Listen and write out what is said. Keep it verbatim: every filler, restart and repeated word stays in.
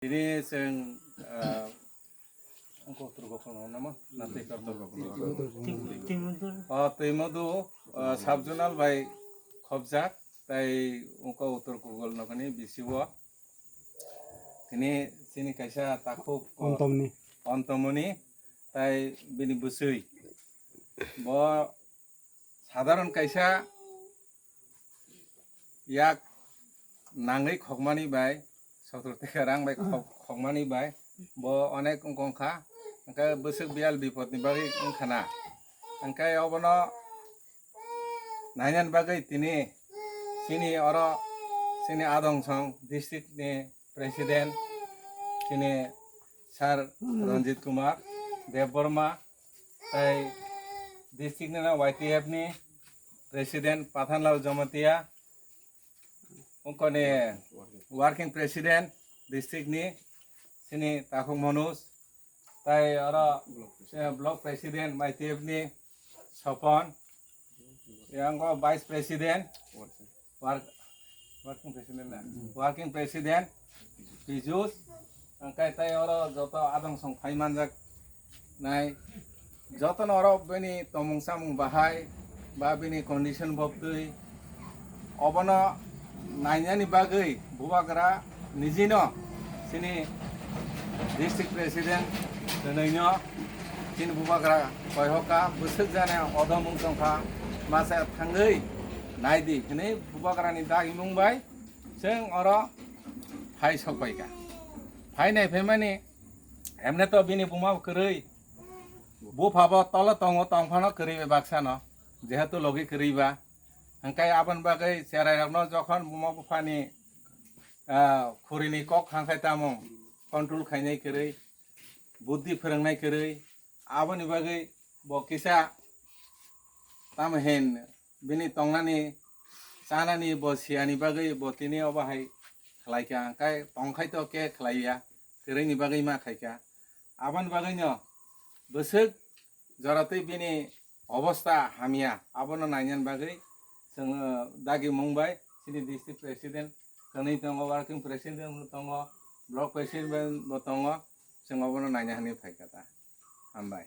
Tini chwng, ah, wngkha Uttor Gokul no namo? Na twi Uttor Gokul? Twi-, Twi-, Twi-, Twi-, O, Twimodu, ah, sub-zonal bai khobjak, tai wngkha Uttor Gokul no kani bisi o. Tini chini kaisa takhuk, ah, Ontomoni. Ontomoni, tai bini bwswi. Bo sadharon kaisa yak nangwi khokmani bai, sotor teka rang bai khok-, khokmani bai, bo onek wngkha, hwnkhe bwswk biyal bipodni bagwi wngkha na. Hwnkhe obono nainani bagwi tini chini oro chini Adongsong district ni president, chini sir Ranjit Kumar Debbarma, tai district ni Y T F ni president Pathanlal Jamatia, ungkoni working president district ni chini Takhuk Manoj, tai oro, eh, block president Y T F ni Sopon, yang ko vice president, work-, working president na? Hmm. Working president, Pijus, angkai tai oro joto Adongsong phai manjak nai, joto no oro bini tomung samung bahai, ba bini condition bobtwi, obono nainani bagwi bubagra nijino chini district president twnwino chini bubagra koihoka bwswk jani odom wng tongkha, masa thangwi naidi hwnwi bubagrani dagimung bai chwng oro phai sokpaikha. Phai naiphaimani emne to bini buma kwrwi, bupha bo tolo tongo, tongphano kwrwi bai baksano, jehetu logi kwrwi ba. Hwnkhe aboni bagwi cherairokno jokhon buma buphani, ah, khurini kok hangkhai tamo control khainai kwrwi, buddhi phwrwngnai kwrwi, aboni bagwi bo kisa tamo hin bini tongnani chanani bo siyani bagwi bo tini obo hai khlaikha, hwnkhe tongkhai to khe khlaiya, kwrwini bagwi ma khaikha. Aboni bagwino bwswk joratwi bini obosta hamya, abono nainani bagwi chwng, uh, dagimung bai chini district president kwnwi tongo, working president tongo, block president bo tongo, chwng obono naina hwnwi phaikha ta. Hambai.